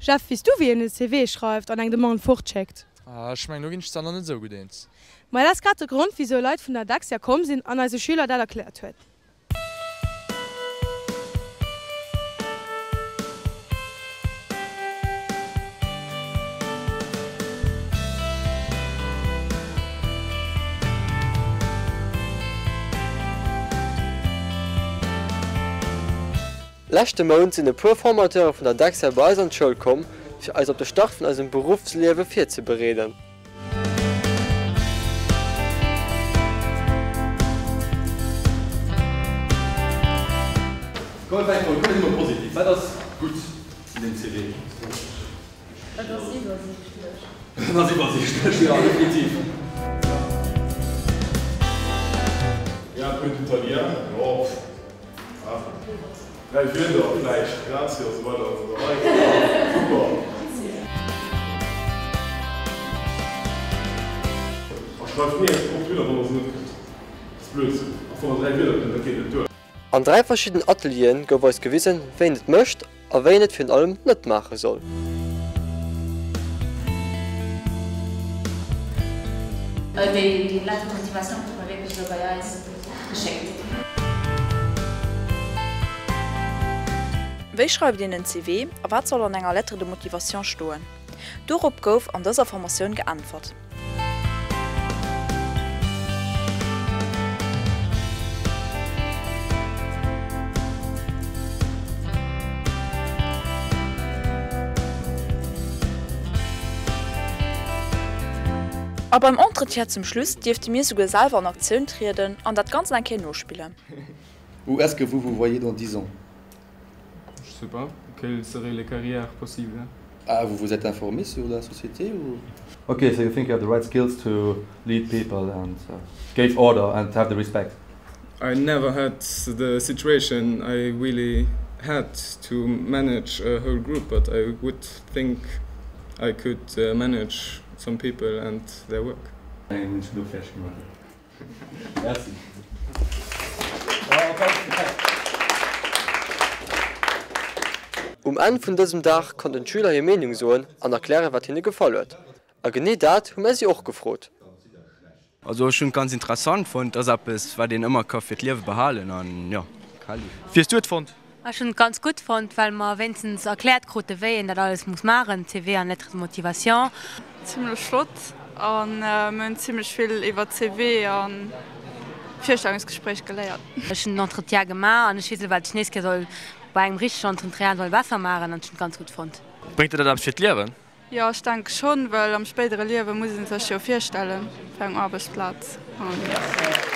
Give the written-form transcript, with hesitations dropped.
Jeff, weess du wéi een e CV schreift an eng Demande fortschéckt? Ech mengen do ginn ech zwar nach net esou gutt eens. Maja, dat ass grad de Grond wisou Leit vun der Dexia komm sinn an eise Schüler dat erkläert huet. Leschte Mount sinn e puer Formateure vun der Dexia bei eis an d'Schoul komm, fir eis op de Start vun eisem Beruffsliewe virzebereeden. Komm mir fänken mol, kucke si mol positiv, wat ass gutt un deem CV? Et ass iwwersiichtlech. Et ass iwwersiichtlech, jo, definitiv. Ja, un peu d'italien, jo, 3 Wierder vläicht, grazie a sou weider an sou weider. Super. A schreift ni eng Sprooch drunner, wann der se net kënnt. Dat ass Blödsinn. Och wann der 3 Wierder kënnt, dat geet net duer. An 3 verschidden Atelieren gouf eis gewisen, wéi een et mécht a wéi een et virun allem net maache soll. Déi Lettre de motivation krute mer wierklech elo bei eis geschéckt. Wéi schreift een en CV a wat soll an enger Lettre de motivation stoen? Dorop gouf an dëser Formatioun geäntwert. A beim Entretien zum Schluss dierfte mir souguer selwer an Aktioun trieden an dat Ganzt eng Kéier nospillen. Où est-ce que vous vous voyez dans 10 ans? Je sais pas, quelles seraient les carrières possibles? Ah, vous vous êtes informé sur la société ou? Okay, so you think you have the right skills to lead people and uh, give order and have the respect? I never had the situation I really had to manage a whole group, but I would think I could uh, manage some people and their work. Merci. Um Enn vun dësem Dag konnten d'Schüler hir Meenung soen an erklären, wat hinne gefall huet. A genee dat hu mär si och gefrot. Also ech hunn et ganz interessant fonnt, ass eppes wat een ëmmer ka fir d'Liewe behalen an jo. Wéi hues du et fonnt? Ech hunn et ganz gutt fonnt, well mer wéinstens erkläert krute wéi een dat alles muss maachen, CV an Lettre de motivation. Zimlech flott an mir hunn zimlech vill iwwer CV an Virstellungsgespréich geléiert. Ech hunn den Entretien gemaach an ech weess elo wat ech d'nächst Kéier soll bei engem richtegen Entretien soll besser maachen an ech hunn et ganz gutt fonnt. Bréngt der dat eppes fir d'Liewen? Jo, ech denke schonn, well am spéidere Liewe muss ee sech jo virstellen fir eng Aarbechtsplaz an jo.